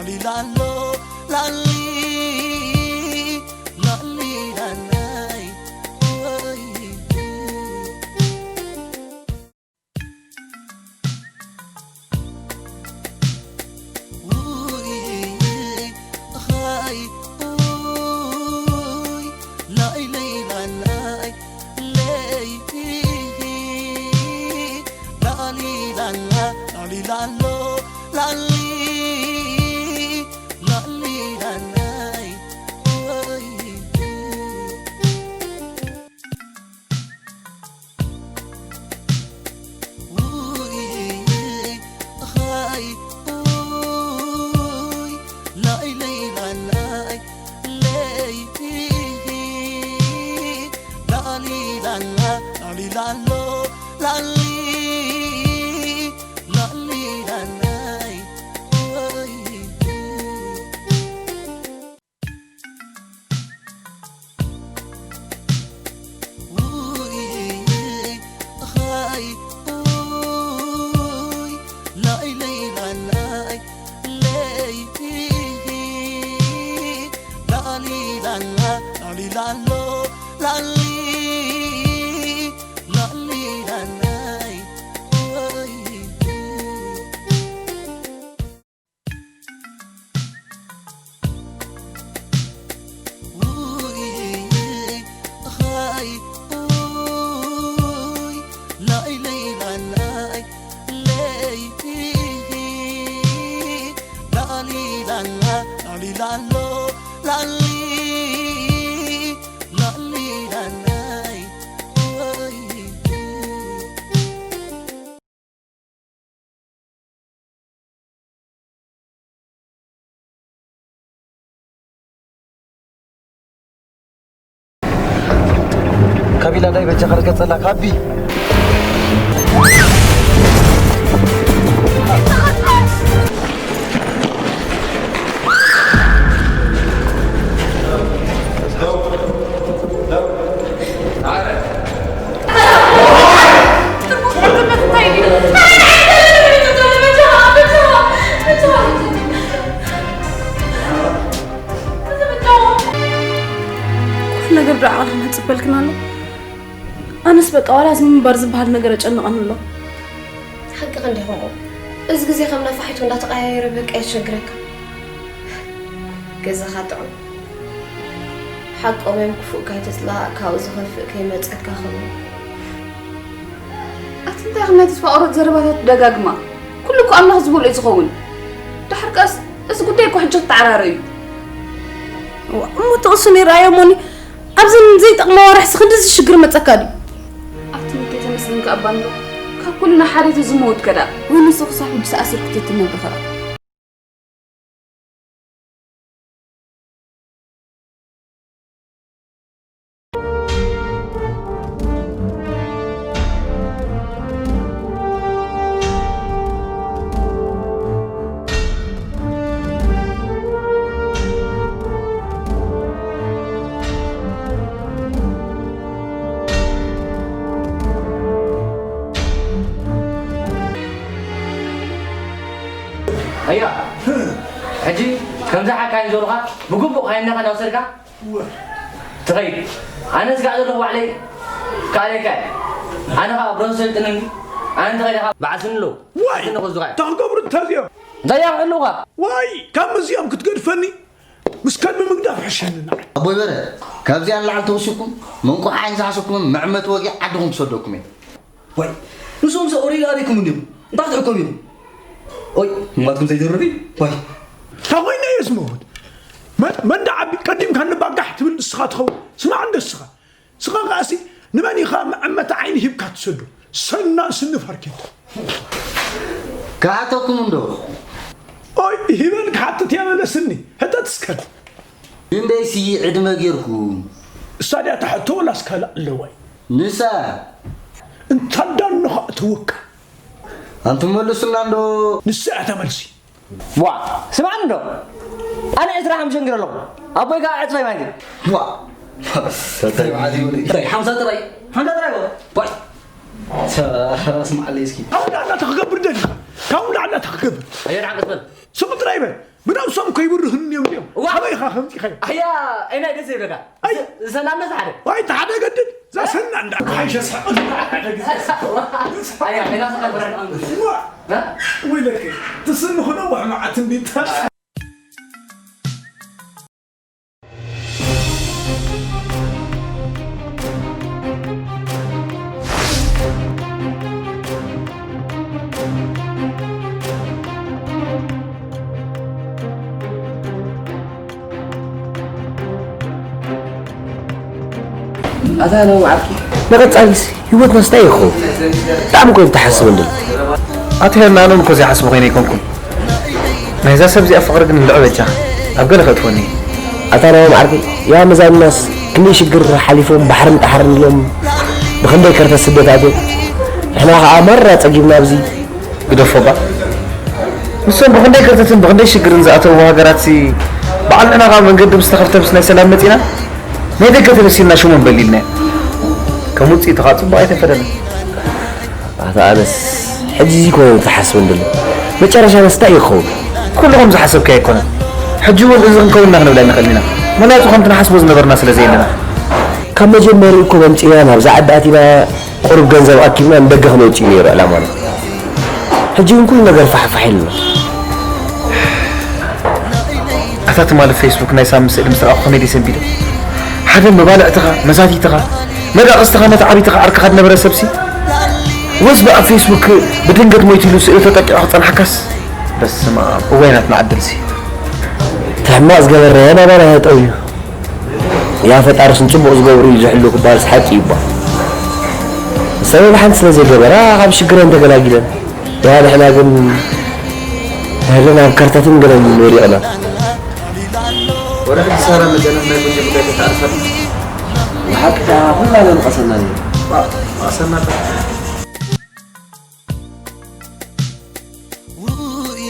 ላሎ ላሊ ላሊ ላላይ ወይ ውይ ኻይ ውይ ላይለይ ላላይ ለይ ላሊ ላላ ላሊ ላሎ ላሊ ላሊ ላላይ ወይ ውይ ኻይ ውይ ላይለይ ላላይ ለይ ላሊ ላላ ላሊ ላሎ ላሊ ላሊ ላላይ ወይ ውይ ኻይ ውይ ላይለይ ላላይ ለይ ላሊ ላላ ላሊ ላሎ ላሊ ላሊ ላላይ ወይ ውይ ኻይ ውይ ላይለይ ላላይ ለይ ላሊ ላላ ላሊ ላሎ ላሊ ላሊ ላላይ ወይ ካቢላ ዳይ በጃኻ ርገጸላ ካቢ። ኩሉ ነገር ዶ ዓቕልኽን ክጽበልክን ኣሎ? ኣነስ በቃ ዋላ እዚ ምንባር ዝበሃል ነገር ኣጨንቐኒ ኣሎ። ሓቅኺ እንዲኹም። እዚ ግዜ ከም ነፋሒቶ እንዳተቐያየረ በቃ የሸግረካ። ገዛኻ ጥዑም። ሓቆም እዮም፣ ክፉእ ካይተጽላእ፣ ካብኡ ዝኸፍእ ከይመጸካ ኸውን። ኣቲ እንታይ ኢኺ ነቲ ተፋቕሮ ዘረባታት ደጋግማ? ኩሉ እኮ ኣምላኽ ዝበሎ እዩ ዝኸውን። ደሓር ከኣስ እዚ ጉዳይ እኮ ሕጂ ክተዓራረ እዩ። እዋ፣ እሞ ጥቕሱ ነይሩ ኣየሞኒ። ኣብዚ ዘይጠቕማ ወርሕሲ ክንድዚ ሽግር መጸካ ድዩ? ኣቲ ምንታይ ተመስገን ከኣ እባ እንዶ ካብ ኩልና ሓደ ተዝመወትከ ደኣ። ወይ ንሱ ክሳብ ሕጂ ተኣሲርኩ ተትነብር ከኣ። ኣያ፣ ሕጂ ከምዛ ሓካይም ዘብሉኻ ብግቡእ ካይናኻ እናወሰድካ ትኸይድ። ኣነ ስጋዕ ዘለኹ ባዕለይ ክኣልየካ እየ። ኣነ ኸዓ ብረሱ ሰልጥነኒ። ኣነ እንተኸይደ ኸዓ በዓል ስኒ ኣለዉ። ዋይ! ስኒ ክወስዱኻ እዮም። እንታይ ክገብሩ እንተዚኦም? እንታይ እዮም ክሕልዉኻ? ዋይ! ካብ እዚኦም ክትገድፈኒ ምስ ከልቢ ምግዳፍ ይሕሸኒ ንዓይ። ኣቦይ በረ፣ ካብዚኣ ንላዕሊ ተወሲኹም መንቋሕ ዓይኒ ዝሓሰብኩምን መዕመጢ ወጊዕ ዓድኹም ክሰደኩም እየ። ዋይ፣ ንሶም ሰብ ኦሪጋ ኣበይኩም እንዲኹም? እንታይ ክትዕከቡ ኢኹም? ኦይ፣ እማትኩም ዘይደርብ እዩ። ዋይ። እንታይ ኮይና እየ ዝመውት? መን፣ መን ደኣ ዓቢ ቀዲምካ ንባጋሕ ትብል ንስኻ ትኸውን? ስማዕ እንዶ ንስኻ። ንስኻ ከኣሲ ንመን ኢኻ መዐመቲ ዓይኒ ሂብካ ትሰዶ? ሰናን ስኒ ፋርኬታ። ክሓተኩም እንዶ? ኦይ፣ ሂበን ክሓትት እያ መለስኒ። ሕተት እስከ። ክንደይሲ ዕድመ ጌርኩም? እሳ ድያ ትሓቶ ወላስ ካልእ ኣለዋ እዩ? ንሳ። እንታዳ እንኻ እትውካ? ኣንቱም መልሱልና እንዶ። ንሳ እያ እታ መልሲ። ዋ፣ ስምዓኒ እንዶ። ኣነ ዕስራ ሓሙሽተ ጌረ ኣለኹ። ኣቦይ ከኣ ዕጽፈይ ማለት እዩ። ዋ። እንታይ በዓል ይብል? እንታይ ሓምሳ ጥራይ? ሓምሳ ጥራይ ወ? ዋይ። ተ-፣ ስምዓለይ እስኪ። ካብኡ ንላዕሊ እንታይ ክገብር ደሊኻ? ካብኡ ንላዕሊ እንታይ ክገብር? ኣየር ሓቀስ በል። ስሙ ጥራይ በል። ብነብሶም ከይብርህኒ እዮም ድዮም? ዋ! ኣበይ ኢኻ ከምጺኻዮ? ኣያ፣ ኣይናይ ደስ ይብለካ። ኣይ! ዝ-፣ ዝሰናነ ዝሓደ። ዋይ፣ ተሓደ ገድል። እዛ ሰና እንዳ ክሓይሸ ስሕቕ እንዳ ሓደ ግዜ ስሕቕ። ኣያ፣ ሜዳ ስሕቕ ብረን። ዋ! እ? ወይለከ፣ ትስንኹ ነዋሕ መዓት እንዲታ። ኣታ ነው ዓርኪ። ንቐጻሊስ ህይወትና ስታይ ይኸውን? ብጣዕሚ እኮ እዩ ተሓስብ እንድል። ኣታ ሄርና ኣነን እኮ ዘይሓስብ ኮይነ ኣይኮንኩን። ናይዛ ሰብ እዚኣ ፍቕሪ ግን ልዑ በጃ ኣብ ገለ ከእትወኒ። ኣታ ናሆም ዓርከይ፣ ያ መዛኑናስ ክንደይ ሽግር ሓሊፎም ባሕርን ጣሕርን ኢሎም ብኽንደይ ከርተት ስደት ኣትዮም። ንሕና ኸዓ ማራ ጸጊብና ኣብዚ። ግደፎ እባ። ንሶም ብኽንደይ ከርተትን ብኽንደይ ሽግርን ዝኣተውዎ ሃገራትሲ፣ በዓል ንሕና ኸዓ መንገዲ ምስ ተኸፍተ ምስ ናይ ሰላም መጺና፣ ናይ ደገ ተመሲልና ሽሞም በሊልናዮ። ከም ውጽኢቱ ኸዓ ጽቡቕ ኣይተፈለና። ኣታ ኣነስ ሕጂ እዚ ኮነ ዝሓስብ እንድሎ። መጨረሻናስ እንታይ እዩ ክኸውን? ኩሉ ከም ዝሓሰብካዮ ኣይኮነን። ሕጂ እውን እዚ ክንከውን ኢና ክንብል ኣይንኽእልን ኢና። ምኽንያቱ ከምቲ ንሓስቦ ዝነበርና ስለ ዘየለና። ካብ መጀመሪኡ እኮ መምጺእና ናብዛ ዓዲ ኣቲና ቁሩብ ገንዘብ ኣኪብና ንደገ ክነውጽእ እዩ ነይሩ ዕላማና። ሕጂ ግን ኩሉ ነገር ፋሕፋሕ ኢሉና። ኣታ ትማሊ ፌስቡክ ናይ ሳሚ ስእሊ ምስ ረኣኹ ከመይ ደይ ሰንቢደ። ሓደ መባልዕትኻ፣ መሳቲትኻ፣ መዳቕስትኻ፣ መተዓቢትኻ ዓርክኻ ዝነበረ ሰብሲ ወስ ብኣብ ፌስቡክ ብድንገት ሞይቱ ኢሉ ስእሊ ተጠቂዑ ክጸንሓካስ። በስመ ኣብ፣ እዋይ ናትና ዕድልሲ። እቲ ሕማቕ ዝገበርናዮ ናባና ተጠውዩ። ያ ፈጣርስ ንጽቡቕ ዝገብሩ እዩ ዝሕሉ ክበሃልስ ሓቂ እዩ እባ። ንሰን ሓንቲ ስለ ዘይገበራ ካብ ሽግረን ተገላጊለን። ያ ንሕና ግን ንህለን ኣብ ከርተትን ገለን ወዲቕና። ወደ ሕጂ ሳራ መጨነፍ ናይ ቁጭ ጉዳይ ተተኣርፈት። ብሓቂ ከኣ ኩላና ምቐሰና ነይሩ። ባ-፣ ባሰና። ውይ፣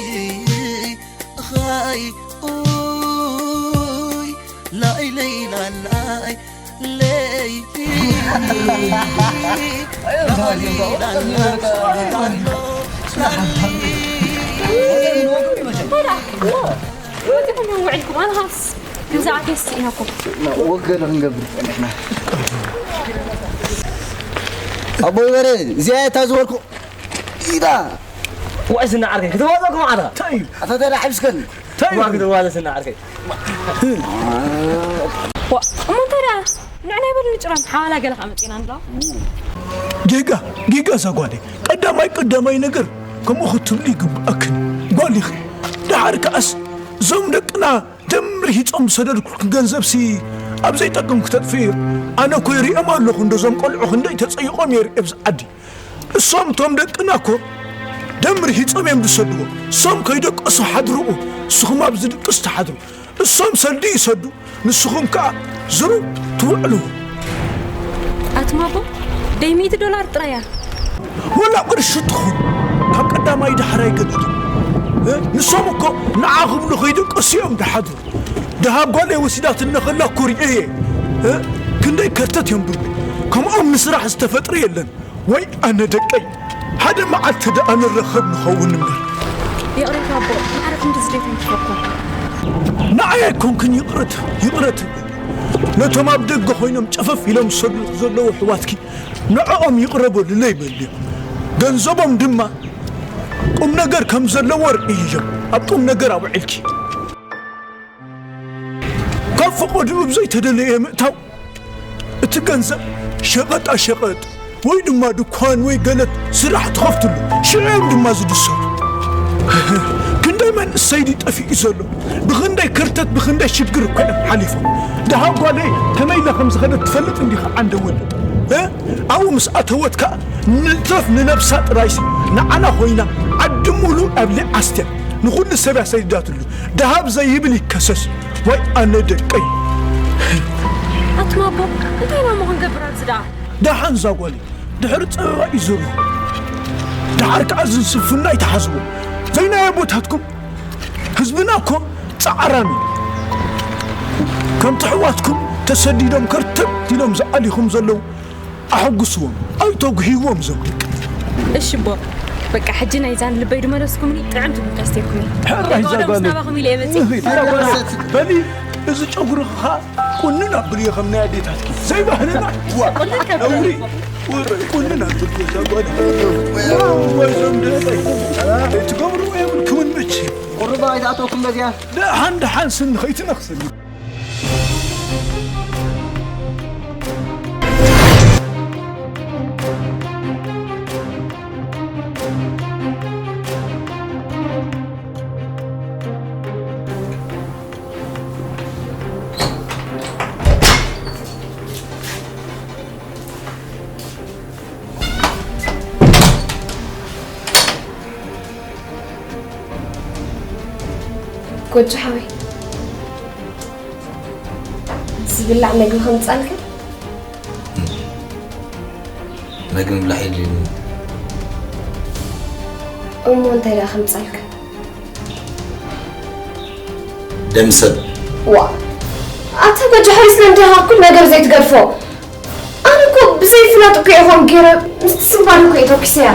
ኻይ፣ ኡይ፣ ላይለይ ላላይ፣ ለይ፣ ላይለይ ላላይ። ወዲኹም ውዒልኩም፣ ኣነ ኻስ ግዛዕ ቴስት ኢናኩም። ወገለ ክንገብር ጸኒሕና። ኣቦይ በረ፣ እዚኣ እያ እታ ዝበልኩ ኢዳ። ዋይ ስና ዓርከይ፣ ክትዋዘ እኮ ማዕረ። እንታይ እዩ? ኣታ ተዳ ሓቢስከኒ። እንታይ እዩ? እዋ ክትዋዘ ስና ዓርከይ። ዋ፣ እሞ እንታይ ደኣ? ንዕና ይበል ንጭራም ሓዋላ ገለ ከኣ መጺና ንብላ። ጌጋ፣ ጌጋ እዛ ጓለይ። ቀዳማይ፣ ቀዳማይ ነገር ከምኡ ክትብሊ ይግብኣክን። ጓል ኢኺ። ደሓር ከኣስ እዞም ደቅና ደም ርሂጾም ዝሰደድኩልክን ገንዘብሲ ኣብ ዘይጠቅም ክተጥፍእዮ። ኣነ እኮ ይሪኦም ኣለኹ፣ እንደዞም ቆልዑ ክንደይ ተጸይቖም እየ ርእየ ኣብዚ ዓዲ። እሶም እቶም ደቅና እኮ ደም ርሂጾም እዮም ዝሰድዎ። እሶም ከይደቀሱ ሓድርኡ፣ ንስኹም ኣብዚ ድቅስ ትሓድሩ። እሶም ሰልዲ ይሰዱ፣ ንስኹም ከኣ ዝሩ ትውዕሉ። ኣትማቦ፣ ደይ ሚእቲ ዶላር ጥራይ እያ። ወላ ቅርሺ ትኹን፣ ካብ ቀዳማይ ዳሕራይ ገለ ድዩ? እ? ንሶም እኮ ንዓ ክብሉ ከይደቀሱ እዮም ድሓድሩ። ደሃብ ጓለይ ወሲዳትኒ ከላ እኮ ርእየ እየ። እ? ክንደይ ከርተት እዮም ብሉ። ከምኦም ንስራሕ ዝተፈጥረ የለን። ወይ ኣነ ደቀይ፣ ሓደ መዓልቲ ደኣ ንራኸብ ንኸውን እምበር። ይቕሬታ ኣቦ፣ ማዕረ ክንዲ ዝደይኮን ትፈኩ። ንዓይ ኣይኮንክን ይቕረት፣ ይቕረት። ነቶም ኣብ ደገ ኮይኖም ጨፈፍ ኢሎም ዝሰድሉኺ ዘለዉ ኣሕዋትኪ፣ ንዕኦም ይቕረ በሉለይ በልዮ። ገንዘቦም ድማ ቁም ነገር ከም ዘለዎ ርእይዮም፣ ኣብ ቁም ነገር ኣውዒልኪ። ካብ ፈቐድኡ ብዘይተደለየ ምእታው፣ እቲ ገንዘብ ሸቐጣ ሸቐጥ ወይ ድማ ድኳን ወይ ገለ ስራሕ ትኸፍትሉ፣ ሽዑ እዮም ድማ ዝድሰቱ። ክንደይ መንእሰይ ድዩ ጠፊኡ ዘሎ? ብኽንደይ ከርተት፣ ብኽንደይ ሽግር እኮ እዮም ሓሊፎም። ደሃ ጓለይ ከመይ ኢላ ከም ዝኸደት ትፈልጥ እንዲኻ ዓንደ ወዲ? እ? ኣብኡ ምስ ኣተወት ከኣ ንትረፍ ንነብሳ ጥራይሲ ንዓና ኮይና ዓዲ ሙሉእ ኣብሊዓስትያ ንኹሉ ሰብ እያ ሰዲዳትሉ። ደሃብ ዘይብል ይከሰስ። ወይ ኣነ ደቀይ። ኣቱም ኣቦ፣ እንታይ ኢና እሞ ክንገብር ኣብዚ ደኣ? ደሓን እዛ ጓለይ፣ ድሕሪ ጸበባ እዩ ዘሎ። ደሓር ከኣ እዚ ስንፍና ኣይትሓዝዎ። ዘይናይ ኣቦታትኩም ህዝብና እኮ ጻዕራም እዩ። ከምቲ ኣሕዋትኩም ተሰዲዶም ከርተት ኢሎም ዝኣሊኹም ዘለዉ ኣሐጉስዎም፣ ኣይተጉህይዎም እዞም ደቂ። እሺ ኣቦ፣ በቃ ሕጂ ናይዛን ልበይ ድመለስኩምኒ ጥዕምቲ ቡን ከስቴኩም እየ። ሕራይ እዛ ጓል። ናባኹም ኢለ እየ መፂእ። እዛ ጓል። በሊ፣ እዚ ጨጉርኻ ቁንን ኣብልዮ ከም ናይ ኣዴታትኪ። ዘይባህልና። ዋ፣ ቁንን ከብሎ። ነውሪ። ቁንን ኣብልዮ እዛ ጓል። ወይ ዞም ደቀይ። ትገብርዎ የብልኩምን መቼ። ቁርባ ኣይትኣተውኩም በዚያ። ደሓን ደሓን ስኒ ከይትነኽስኒ። ጎጆ ሓወይ፣ ዝብላዕ መግቢ ከምጻልካ? መግቢ ምብላዕ የድልየኒ። እሞ እንታይ ደኣ ከምጻልካ? ደም ሰብ። ዋ፣ ኣታ ጎጆ ሓወይ፣ ስለምንታይ ኢኻ ኩሉ ነገር ዘይትገድፎ? ኣነ እኮ ብዘይፍላጥ እኮ እየ ከምኡ ገይረ፣ ምስቲ ስንባደ እኮ እየ ተኩሰያ።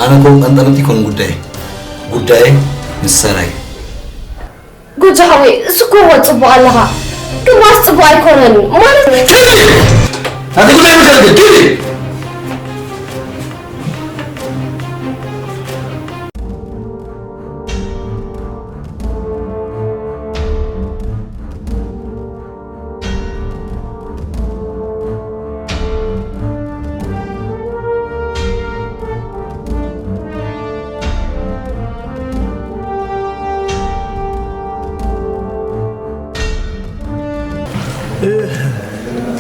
ኣነ እኮ ቀንጠመንጢ ኣይኮነን ጉዳየ። ጉዳየ ምስ ሰራየ። ጎጆ ሓወይ፣ እሱ እኮ ጽቡቕ ኣለኻ፣ ግን ማስ ጽቡቕ ኣይኮነን ማለት። ኣቲ ጉዳይ ምከረገ ኪዲ።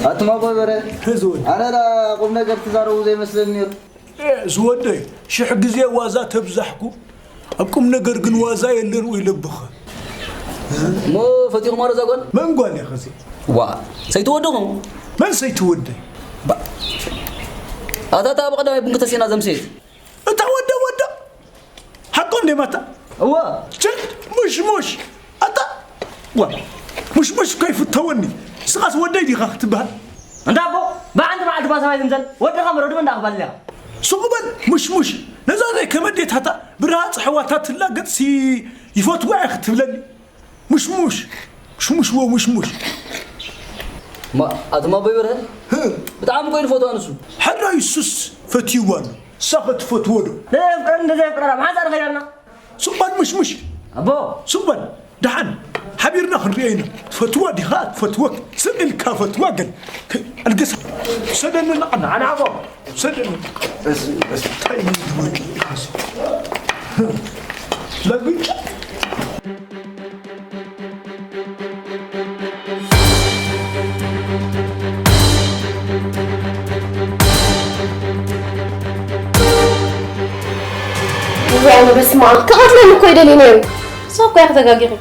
ኣቱም ኣቦይ በረ፣ ህዝቢ ወዲ። ኣነ ዳ ቁም ነገር ትዛረቡ ዘይመስለኒ ነይሩ። ኤ፣ ዝወደይ፣ ሽሕ ግዜ ዋዛ ተብዛሕኩ፣ ኣብ ቁም ነገር ግን ዋዛ የለን ወይ ለብኸ? እሞ ፈቲኹማ ዶ እዛ ጓል? መን ጓል እያ ኸዚ? ዋ፣ ሰይቲ ወደኹም? መን ሰይቲ ወደይ? ባ-፣ ኣታ፣ እታ ብቐዳማይ ቡን ክተስእና ዘምሰየት። እታ ወደ፣ ወደ? ሓቆ እንዴ ማታ? እዋ። ቸ፣ ሙሽ፣ ሙሽ። ኣታ፣ ዋ፣ ሙሽ፣ ሙሽ እኮ ይፍተወኒ። ንስኻስ ወደይ ዲኻ ክትበሃል? እንዳ ኣቦ፣ ብሓንቲ መዓልቲ ባሰባይ ትምሰል፣ ወድኻ መረዱ እንዳ ኣኽባልያ። ሱቕ በል፣ ሙሽሙሽ። ነዛ ዘይከመ ኣዴታታ ብረሃጽ ኣሕዋታ ትላገጽሲ ይፈትዋ እየ ክትብለኒ። ሙሽሙሽ፣ ሙሽሙሽ፣ ወ-፣ ሙሽሙሽ። ማ-፣ ኣቱም ኣቦይ በርሀ? ህ። ብጣዕሚ እኮ እዩ ዝፈትዋ ንሱ። ሕራይ እሱስ ፈትይዋ ኣሎ። እሳ ከ ትፈትዎ ዶ? ነዘይ ኣፍቅረን፣ ነዘይ ኣፍቅረን፣ ኣብ ሓንሳእ ንኸይድ ኣለና። ሱቕ በል ሙሽሙሽ። ኣቦ። ሱቕ በል። ደሓን ሓቢርና ክንሪኦ ኢና። ትፈትዋ ዲኻ? ትፈትወክ። ስቕ ኢልካ ፈትዋ ገል። ከ-፣ ኣልገሳ። ውሰደኒ ንዓና፣ ንዓና ኣቦ። ውሰደኒ። እስ፣ እስ። እንታይ እዩ ዝወድ? ለግጫ። ወይ ኣነ በስመ ኣብ። ክቐትለኒ እኮ ይደሊ ነይሩ። ንስኺ እኮ ኢኺ ተጋጊኺ።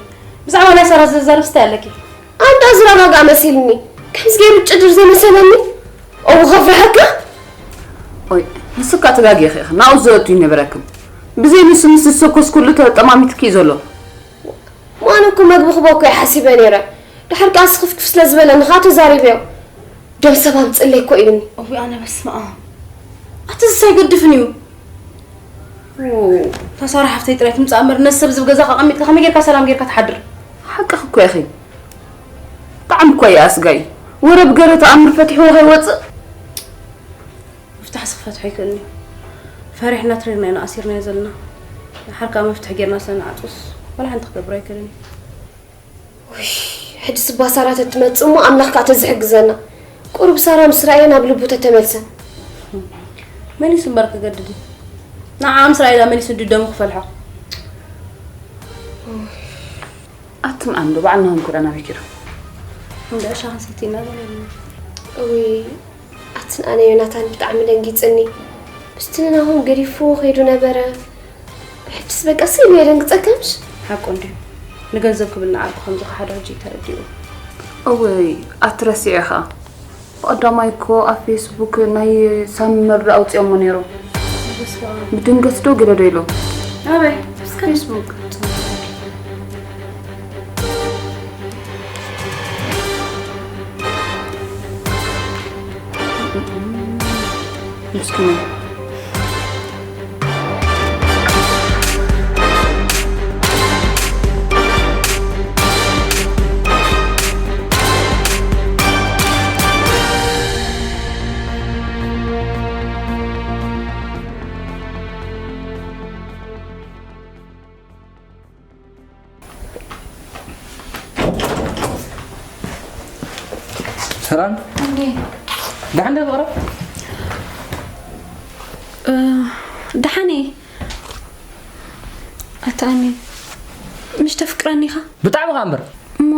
ብዛዕባ ናይ ሳራ ዝዛረብ ስታይ ኣለኪ። ኣንዳ ዝረጋግኣ መሲልኒ። ከምዚ ገይሩ ጭድር ዘይመሰለኒ። እው ከፍርሐካ። ኦይ፣ ንስካ ተጋጊኺ ኢኺ። ናብኡ ዘእቱ ይነበረክን። ብዘይ ንሱ ምስ ዝሰኮስኩሉ ተጠማሚትኪ እዩ ዘሎ። ማን እኮ መግቢ ክቦ እኮ እየ ሓሲበ ነይረ። ድሓር ከኣ ስኽፍክፍ ስለ ዝበለኒ ከኣ ተዛሪበዮ። ደም ሰብ ኣምጽእለይ እኮ ኢሉኒ። እውይ ኣነ በስመ ኣብ። ኣቲ ዝስ ኣይገድፍን እዩ። እታ ሳራ ሓፍተይ ጥራይ ትምጻእ እምበር ነዚ ሰብ ዝብ ገዛ ኣቐሚጥካ ከመይ ጌርካ ሰላም ጌርካ ትሓድር? ሓቅኺ እኮ ኢኺ። ብጣዕሚ እኮ እዩ ኣስጋኢ። ወረ ብገለ ተኣምር ፈቲሕዎ ከይወጽእ። ምፍታሕ ስኽፈት ኣይክእልን እዩ። ፈሪሕና ትሪርና ኢና ኣሲርናዮ ዘለና። ድሓር ከኣ መፍትሒ ጌርና ስለ ንዓጽውስ ዋላ ሓንቲ ክገብር ኣይክእልን እዩ። ውይ፣ ሕጂ ስባ ሳራ ተትመጽእ እሞ ኣምላኽ ከኣ ተዝሕግዘና። ቁሩብ ሳራ ምስ ረኣየ ናብ ልቡ ተተመልሰ። መሊሱ እምበር ክገድድ እዩ። ንዓ ምስ ረኣየ ዳ መሊሱ ድዩ ደሙ ክፈልሖ? ኣትን ኣንዶ ባዕልና ክንኮዳ ናበይ ኪዶ? እንዳ ሻህ ሰቲና ገለና። እውይ፣ ኣትን ኣነ ዮናታን ብጣዕሚ ደንጊጽኒ። ብስትንናኹም ገዲፍዎ ከይዱ ነበረ። ሕጅስ በቃ ስኢሉ የደንግጸካ ምሽ? ሓቁ እንድዩ። ንገንዘብ ክብል ንዓርኩ ከምዚ ክሓዶ ሕጂ እዩ ተረዲኡ። እወይ፣ ኣትረሲዐ ኸኣ። ብቐዳማይ እኮ ኣብ ፌስቡክ ናይ ሳሚ መርዶ ኣውጺኦሞ ነይሮም። በስመ ኣብ። ብድንገት ዶ ገለ ዶ ኢሎም? ኣበይ? እስከ ፌስቡክ። ምስኪኖም። ሰላም። እንዴ? ደሓን ዶ ፍቕረ? እ፣ ደሓን እየ። ኣታ ኣሜን፣ ምሽ ተፍቅረኒ ኢኻ? ብጣዕሚ ኸኣ እምበር። እሞ፣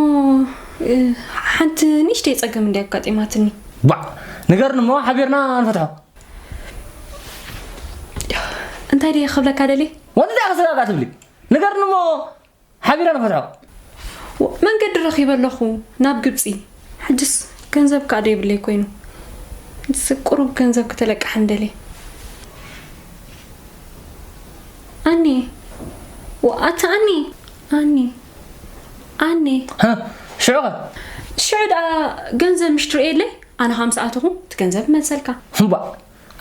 እ፣ ሓንቲ ንእሽተይ ጸገም እንድያ ኣጋጢማትኒ። ባዕ፣ ንገርኒ እሞ ሓቢርና ንፈትሖ። እንታይ ድየ ክብለካ ደልየ? ወንታ ኢኻ ስጋጋ ትብሊ? ንገርኒ እሞ ሓቢርና ንፈትሖ። ወ-፣ መንገዲ ረኺበ ኣለኹ ናብ ግብጺ። ሕጅስ ገንዘብ ከኣ ዶ የብለይ ኮይኑ። ስ-፣ ቁሩብ ገንዘብ ክተለቅሓኒ ደልየ። ኣኒ። ወ-፣ ኣታ ኣኒ። ኣኒ። ኣኒ። ሃ፣ ሽዑ ኸ? ሽዑ ደኣ ገንዘብ ምሽ ትርእየለይ? ኣነ ከም ሰኣትኹ እቲ ገንዘብ መልሰልካ። እምባ።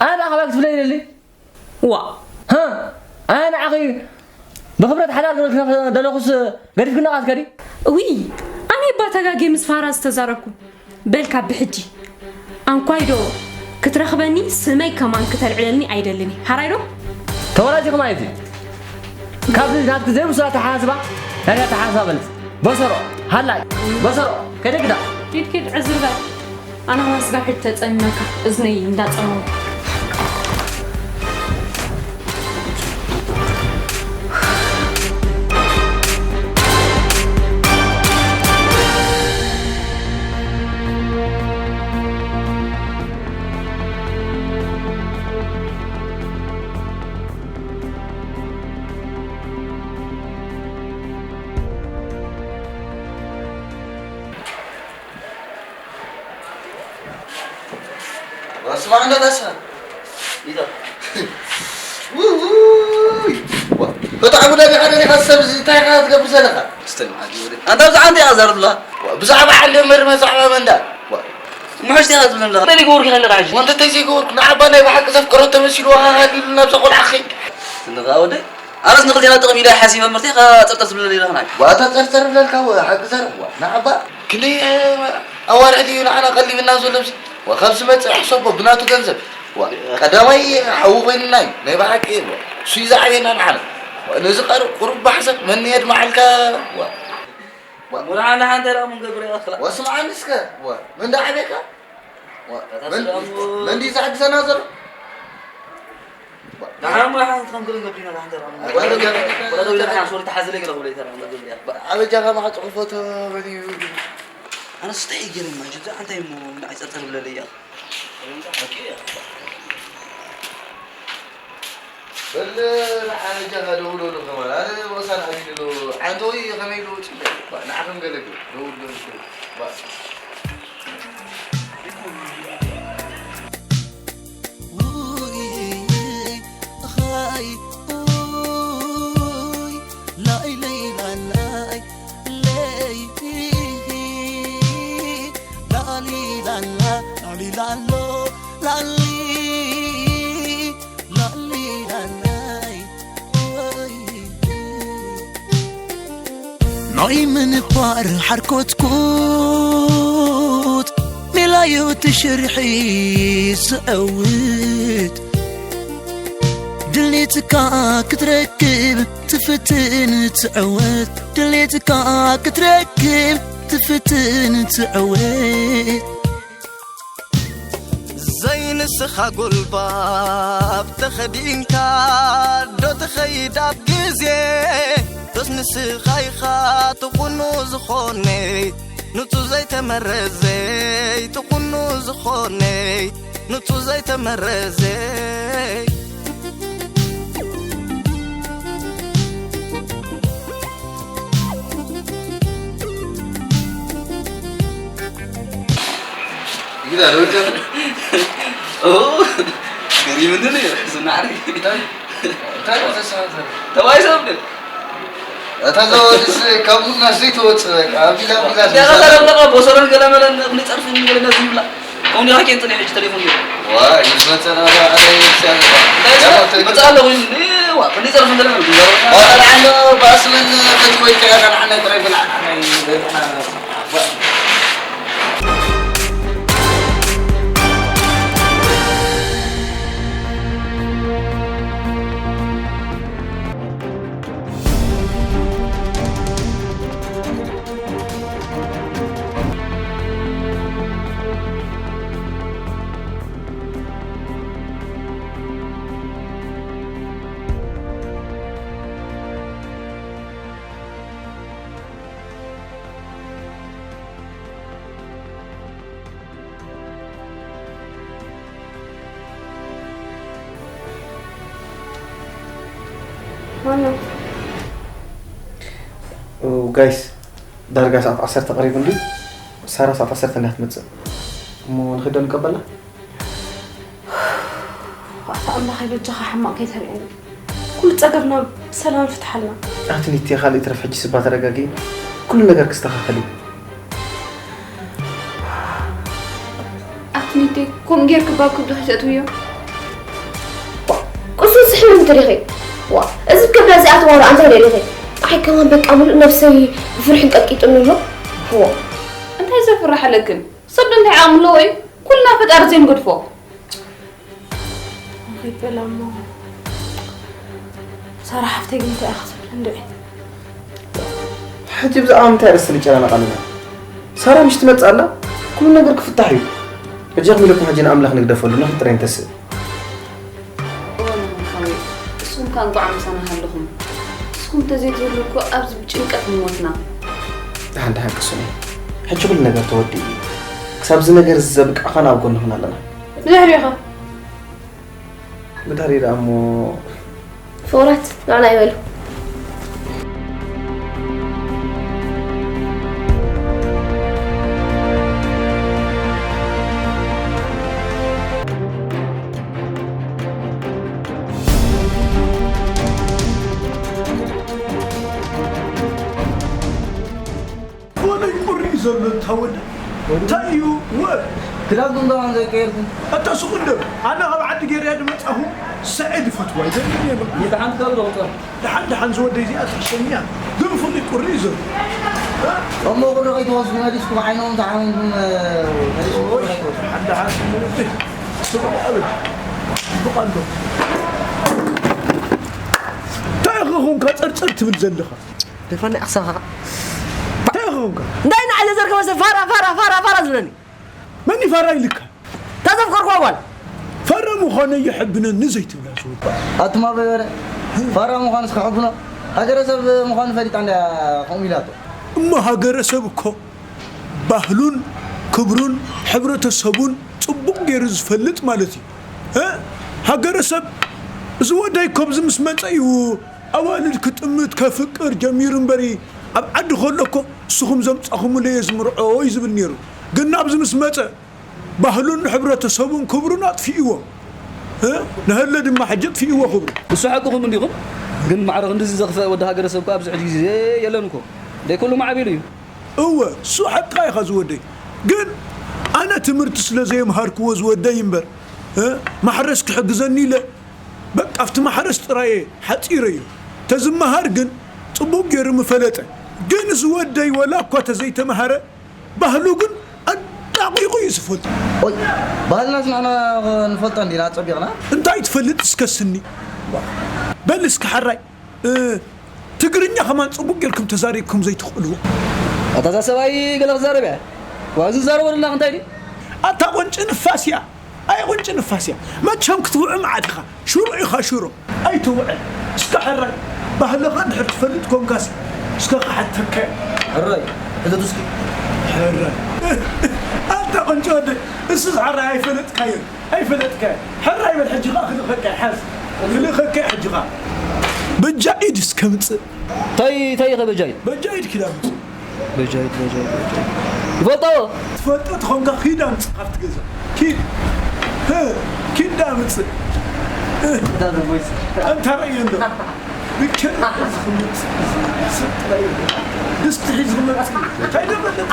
ኣነ ደኣ ካባይ ክትፍለይ ይደሊ? ዋ። ሃ፣ ኣነ ንዓኺ ብኽብረት ሓላል ክብለኪ ደለኹስ ገዲፍክኒ ኸዓ ትከዲ? እውይ፣ ኣነ እባ ተጋግየ ምስ ፋራ ዝተዛረብኩ። በል ካብ ብሕጂ ኣንኳይዶ ክትረኽበኒ ስመይ ከማን ክተልዕለኒ ኣይደልን እየ። ሃራይ ዶ? ተወራዚኹም ኣይቲ። ካብዚ ናትኪ ዘይብሱል ኣተሓሳስባ፣ ናተይ ኣተሓሳስባ በልጽ። በሰሮ፣ ሃላይ፣ በሰሮ፣ ከደግዳ። ኪድ ኪድ ዕዝር በል። ኣነ ኸኣ ስጋብ ሕጂ ተጸሚመካ፣ እዝነይ እንዳጸመሙ። ስማዕ እንዶ ተስፋ። ኢታ። ውይ! ዋ፣ በጣም ጉዳይ ሓደ ሌላ ሰብ እዚ እንታይ ኢኻ ትገብር ዘለኻ? ስተን ዓዲ ወደ። ኣንታ ብዛዕባ እንታይ ኢኻ ዘርብላ? ዋ፣ ብዛዕባ ዓንደ መርመ ዛዕባ መንዳ። ዋ፣ ምሕሽ ኢኻ ትብለና። እንታይ ይገብርኪ ኣለኻ ሕጂ? ወንተ እንታይ ዘይገበርኩ? ንዓባ ናይ ብሓቂ ዘፍቀሮ ተመሲሉ ሃሃ ኢሉ ናብዛ ቆልዓ ኸይድ። እንኻ ወደ። ኣነስ ንኽልቴና ጥቕሚ ኢለ ሓሲበ ምርተይ ኸ ጸርጸር ትብለኒ ኢኻ ናይ። ዋ፣ ተጸርጸር ብለልካ፣ ዋ፣ ሓቂ ዘረባ። ንዓባ ክንደይ፣ እ፣ ኣዋርሕ ድዩ ንዓና ቀሊብና ዘሎ ብዚ? ዋ፣ ካብ ዝመጽእ ሕሰቦ ብናቱ ገንዘብ። ዋ፣ ቀዳማይ ሓዊ ኮይንና እዩ፣ ናይ ብሓቂ እዩ። እሱ እዩ ዝዓብየና ንዓና። ዋ፣ ነዚ ቀር-፣ ቁሩብ ብሓሳብ መን የድምዓልካ? ዋ፣ ዋ። ሙሉዓና ሓንቲ ደኣ ምን ገብረ ይኣኽላ። ዋ፣ ስምዓኒ እስከ። ዋ፣ መን ደኣ ዓብየካ? ዋ፣ መን፣ መን ድዩ ዝሕግዘና ዘሎ? ደሓን እሞ ሓንቲ ከም ገለ ገቢና ደሓን ተራ። ወላ ደው ኢላ፣ ወላ ደው ኢላ ደሓን ሶሪ ተሓዝለይ ገለ ክብለይ ተራ፣ ወላ ደው ኢላ። ኣበጃኻ ማዕጾ ክፈቶ በል እዩ። ኣነስ እንታይ እዩ ገይረኒ ሕጂ? እንታይ እሞ ንዓይ ጸርጸር ብለለይ እያ። በል ንዓይ ኣበጃኻ ደውለሉ ከማን። ኣነ ወሳን ኣቢሉ ኣሎ። ዓንተወይ ከመይ ኢሉ ወጺኡ? ንዓ ከም ገለ ገይሩ ደውለሉ። ውይ፣ ኻይ፣ ውይ፣ ላይለይ ላላይ፣ ለይ፣ ላሊ ላላ፣ ላሊ ላሎ፣ ላሊ፣ ላሊ ላላይ፣ ውይ። ናይ ምንባር ሓርኮትኮት ሜላዩ ትሽርሒ ዝዕውት ድሌትካ ክትረክብ ትፍትን ትዕወት ድሌትካ ክትረክብ ትፍትን ትዕወት ዘይንስኻ ጉልባብ ተኸዲንካ ዶ ትኸይድ ኣብ ግዜ ዶስ ንስኻ ኢኻ ትኹኑ ዝኾነይ ንጹ ዘይተመረዘይ ትኹኑ ዝኾነይ ንጹ ዘይተመረዘይ ይግዳ ዶ ጀ ኦ ገሪምኒ ነይሩ ዝናዕሪ እንታይ እንታይ ተሳተ ተባይ ሰብ ግን እታ ዘወድስ ካብ ቡና ዘይትወጽእ በቃ ኣቢላ ኣቢላ ገለ ገለ በቃ ቦሰረን ገለ መለን ንጸርፍን ገለ ነዚ ይብላ ኣሁን ዲኻ ኬንጽን ሕጂ ተሌፎን እዩ። ዋይ ምስ መጸና ባዕለይ ይሰልፋ መጽእ ኣለኹ። ዋ ክንደይ ጸርፍ እንተለና ባዕላ ኣሎ ባስምን ፈትወይ ከያና ንዓና ጥራይ ብልዓና ይበልዕና። ማነው? ጋይስ ዳርጋ ሰዓት ዓሰርተ ቀሪቡ እንዲ ሳራ ሰዓት ዓሰርተ እንዲያ ትመፅእ እሞ ንኽዶ ንቀበላ። ኣታ ኣምላኸይ በጃኻ ሕማቕ ከይተርእየኒ፣ ኩሉ ፀገምና ብሰላም ፍትሓልና። ኣትኒቴ ካልእ ይትረፍ ሕጂ ስባ ተረጋጊ፣ ኩሉ ነገር ክስተኻኸል እዩ። ኣትኒቴ ከምኡ ጌርክ ባብ ክብዲ ከይተእትውዮ። ቁሱ ስሕብ እንተ ዲኺ? ዋ፣ እዚ ከብዳ እዚኣ ትዋሮ ኣንታ ደሊኺ? ኣይ ከማን በቃ ምሉእ ነብሰይ ብፍርሒ ቀጥቂጡኒ ኣሎ። ዋ። እንታይ ዘፍርሕ ኣለክን? ሰብ ዶ እንታይ ዓቕሚ ኣለዎ እዩ? ኩልና ፈጣሪ ዘይንገድፎ። ከይበላ እሞ ሳራ ሓፍተይ ግን እንታይ ኢኻ ክትብል እንድዒ? ሕጂ ብዛዕባ ምንታይ ኣርእስቲ ንጨናነቕ ኣለና? ሳራ ምሽ ትመጽእ ኣላ፣ ኩሉ ነገር ክፍታሕ እዩ። በጃኹም ኢለኩም ሕጂ ንኣምላኽ ንግደፈሉ፣ ንኽጥረ ይንተስእ። እወ ንኹን ሓወይ፣ እስኹም ከኣ እንቋዕ ምሳና ሃለኹም። እስኹም እንተዘይትህሉ እኮ ኣብዚ ብጭንቀት ምሞትና። ደሓን ደሓን ቅሱነይ፣ ሕጂ ኩሉ ነገር ተወዲኡ እዩ። ክሳብ እዚ ነገር እዚ ዘብቅዕ ኸኣ ኣብ ጎንኽን ኣለና። ብድሕሪኡ ኸ? ብድሕሪኡ ደኣ እሞ። ፍቑራት ንዓና ይበሉ። ወደይ ቁሪ ዘሎ እንታ ወደ እንታይ እዩ ወ ክዳንኩም ከማን ዘይቀየርኩም ኣታ ሱቕ እንዶ ኣነ ካብ ዓዲ ገይረያ ዝመጻኹ ሰዒድ ይፈትዋ ይደልን እየ በቃ ንሓንቲ ካብ ዶ ቁጠር ደሓን ደሓን ዝወደይ እዚኣ ትሕሸኒ እያ ግን ፍቕሪ ቁሪ እዩ ዘሎ እሞ ቁሪ ከይትወስዱ መሊስኩም ዓይኖም ተዓሚንኩም መሊስኩም ቁሪ ከይትወስዱ ደሓን ደሓን ስቕ ኣበል ጽቡቕ ኣሎ እንታይ ኢኻ ኾንካ ጸርጸር ትብል ዘለኻ ደፋናይ ኣኽሳኻ እንታይ ኾንካ እንታይ ንዓለ ዘርከበ ሰብ ፋራ ፋራ ፋራ ፋራ ዝብለኒ መን ፋራ ኢልካ ታዘፍቀርኳ ጓል ፋራ ምዃነ ይሕብነኒ ዘይትብላ ዝወባ ኣቱማ በበረ ፋራ ምዃንስ ክሕብኖ ሃገረሰብ ምዃኑ ፈሊጣ እንድያ ከምኡ ኢላቶ እሞ ሃገረሰብ እኮ ባህሉን ክብሩን ሕብረተሰቡን ጽቡቕ ገይሩ ዝፈልጥ ማለት እዩ። ሃገረሰብ እዚ ወደይ ኮብዚ ምስ መጸ እዩ ኣዋልድ ክጥምት ከፍቅር ጀሚሩ እምበሪ ኣብ ዓዲ ከሎ እኮ እስኹም ዘምጻኹምለይ እየ ዝምርዖ እዩ ዝብል ነይሩ። ግን ናብዚ ምስ መጸ ባህሉን ሕብረተሰቡን ክብሩን ኣጥፊእዎ። ነሀለ ድማ ሕጂ ኣጥፊእዎ ክብሩ። እሱ ሓቅኹም እንዲኹም። ግን ማዕረ ክንድዚ ዘኽፍአ ወዲ ሃገረሰብ እኮ ኣብዚ ሕጂ ግዜ የለን እኮ። ደይ ኩሉ ማዕቢሉ እዩ። እወ እሱ ሓቅኻ ኢኻ ዝወደይ ግን ኣነ ትምህርቲ ስለ ዘየምሃርክዎ ዝወደይ እምበር ማሕረስ ክሕግዘኒ ኢለ በቃ ኣብቲ ማሕረስ ጥራየ ሓፂረዮ ተዝመሃር ግን ፅቡቅ ገይሩ ምፈለጠ ግን ዝወደይ ወላ እኳ ተዘይተምሃረ ባህሉ ግን ኣጣቂቑ እዩ ዝፈልጦ ኦይ ባህልናስ ንሕና ንፈልጦ እንዲና ኣፀቢቕና እንታይ ትፈልጥ እስከ ስኒ በል እስከ ሓራይ ትግርኛ ከማን ጽቡቅ ጌርኩም ተዛሪብኩም ዘይትኽእልዎ። ኣታ እዛ ሰብኣይ ገለ ክዛረብ እያ። ዋእ ዝዛረቦ ደላ እንታይ ድዩ? ኣታ ቁንጪ ንፋስ እያ። ኣይ ቁንጪ ንፋስ እያ። መቸም ክትውዒ መዓት ኢኻ። ሽሮ ኢኻ ሽሮ። ኣይትውዕል። እስከ ሕራይ ባህልኻ እንድሕር ትፈልጥ ኮንካሲ እስከ ክሓተካ እየ። ሕራይ ሕተቱ እስኪ። ሕራይ ኣታ ቁንጪ ወደይ እሱስ ሕራይ ኣይፈለጥካዮን። ኣይፈለጥካዮን። ሕራይ በል ሕጂ ኸኣ ክልእኸካ እየ። ሓዝ። ክልእኸካ እየ ሕጂ ኸኣ። በጃ ኢድ እስከ ምጽእ። ታይ ታይ ኢኸ በጃ ኢድ? በጃ ኢድ ኪዳ ምጽእ። በጃ ኢድ በጃ ኢድ በጃ ኢድ። ይፈልጦ። ትፈልጦ ተኾንካ ኪድ ኣምጽእ ካብቲ ገዛ። ኪድ። ህ፣ ኪድ ዳ ምጽእ። እ። ኣንታ ረእዮ እንዶ። ብክር ዝኽምጽእ። ስጥ ረእዮ። ድስቲ ሒዝ ክመጽእ። ታይ ዶ ፈለጥ?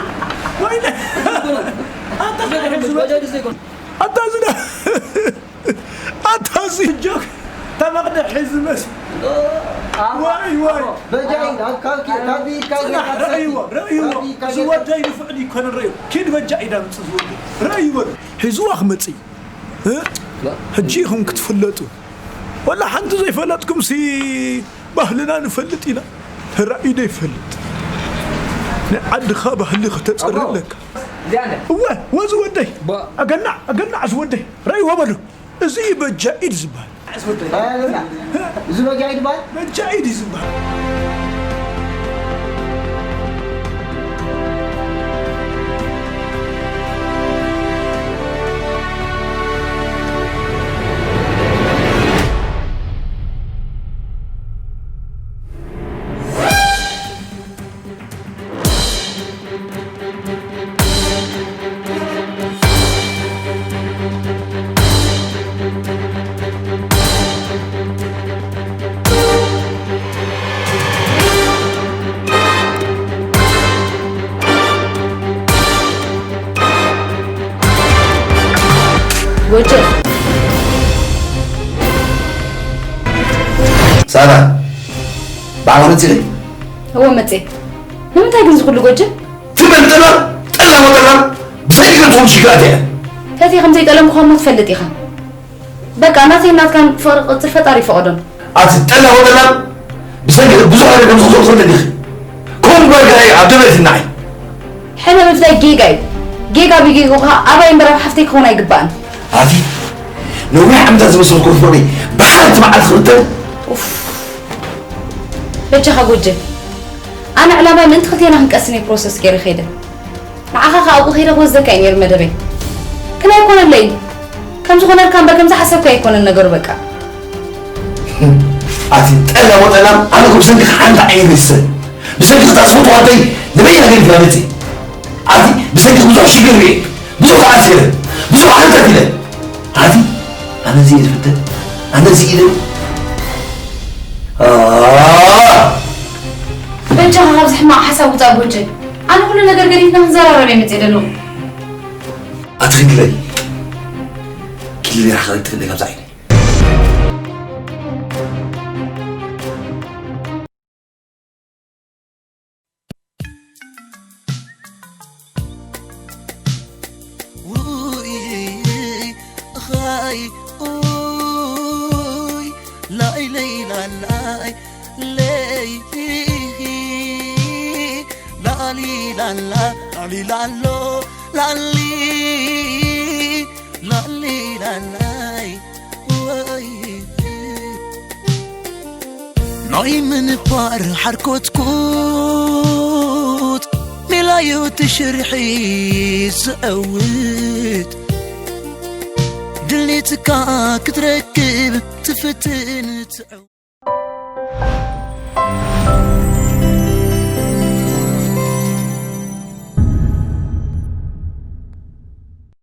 ወይለ። ኣታ ዝና ኣታ እዚ እጆክ ተመቕደ ሒዝ መስ ዋይ ዋይ በጃ ኢድ ኣብ ካብ ካብ ኢድካ ጽናሕ ጌርካ ረእይዎ ረእይዎ ካብ ኢድካ እዚ ጌርካ ወደይ ንፍዕል ይኮነ ረእይዎ ኪድ በጃ ኢዳ ምጽ ዝወደ ረእይዎ ሒዝዋ ክመጽእ እዩ እ? ሕጂ ኢኹም ክትፍለጡ ወላ ሓንቲ ዘይፈለጥኩም ሲ ባህልና ንፈልጥ ኢና ተራኢዶ ይፈልጥ ናይ ዓድኻ ባህሊ ከተፅሪ ኣለካ እወ ወዚ ወደይ ኣገናዕ ኣገናዕ እዚ ወደይ ረእይዎ በሉ እዚ እዩ በጃ ኢድ ዝበሃል እዚ በጃ ኢድ በሃል በጃ ኢድ እዩ ዝበሃል ጎጀ ሳራ ባዕላ መፂኺ እወ መፅየ ንምንታይ ግን ዝኩሉ ጎጀ ትመን ጠላም ጠላም ጠላም ብሰንኪ ገንዘቦም ሽግራት እየ ፈትየ ከምዘይጠለምኩኻ እሞ ትፈልጥ ኢኻ በቃ ናተይ ናትካን ፍቕሪ ክቕፅል ፈጣሪ ይፈቐዶን ኣቲ ጠላም ጠላም ብሰንኪ ብዙሕ ነገር ከም ዝኽሰብ ትፈልጥ ኢኺ ከምኡ ጓል ገለ ኣብ ደበለትና ዓይ ሕነ ምፍላይ ጌጋ እዩ ጌጋ ብጌግኡ ከዓ ኣባይ እምበር ኣብ ሓፍተይ ክኸውን ኣይግባእን ኣቲ ነዊሕ ዓመታት ዝመሰልኩ ፍቕሪ ብሓንቲ መዓልቲ ክልተ በጃኻ ጎጀ ኣነ ዕላማይ ምእንቲ ክልቴና ክንቀስን እየ ፕሮሰስ ገይረ ከይደ ንዓኻ ከዓ ኣብኡ ከይደ ክወስደካ እዩ ነይሩ መደበይ ግን ኣይኮነለይ ከም ዝኾነልካ እምበር ከም ዝሓሰብኩ ኣይኮነን ነገሩ በቃ ኣቲ ጠላሞ ጠላም ኣነ እኮ ብሰንኪ ሓንቲ ዓይነት ቤተሰብ ብሰንኪ ክታ ዝፈትዋ ኣደይ ንበይና ገዲፍና መፅእ ኣቲ ብሰንኪ ብዙሕ ሽግር ርኤ ብዙሕ ተዓሲረ ብዙሕ ዓመታት ኢለ ኣቲ ኣነ እዚ እየ ዝፍተን ኣነ እዚ ኢለ በጃኻ ካብዚ ሕማቕ ሓሳብ ውፃእ ጎጀ ኣነ ኩሉ ነገር ገዲፍና ክንዘራረብ እየ መፅእ ዘለኹ ኣቲ ክንክለይ ክልል ራሕኻ ትፍለ ካብዚ ዓይነ ውይ ኻይ ኡይ ላይለይ ላላይ ለይ ላሊ ላላ ላሊ ላሎ ላሊ ላሊ ላላይ ናይ ምንባር ሓርኮትኮት ሜላዩ ትሽርሒ ዝዐውት ድሌትካ ክትረክብ ትፍትን ትዐው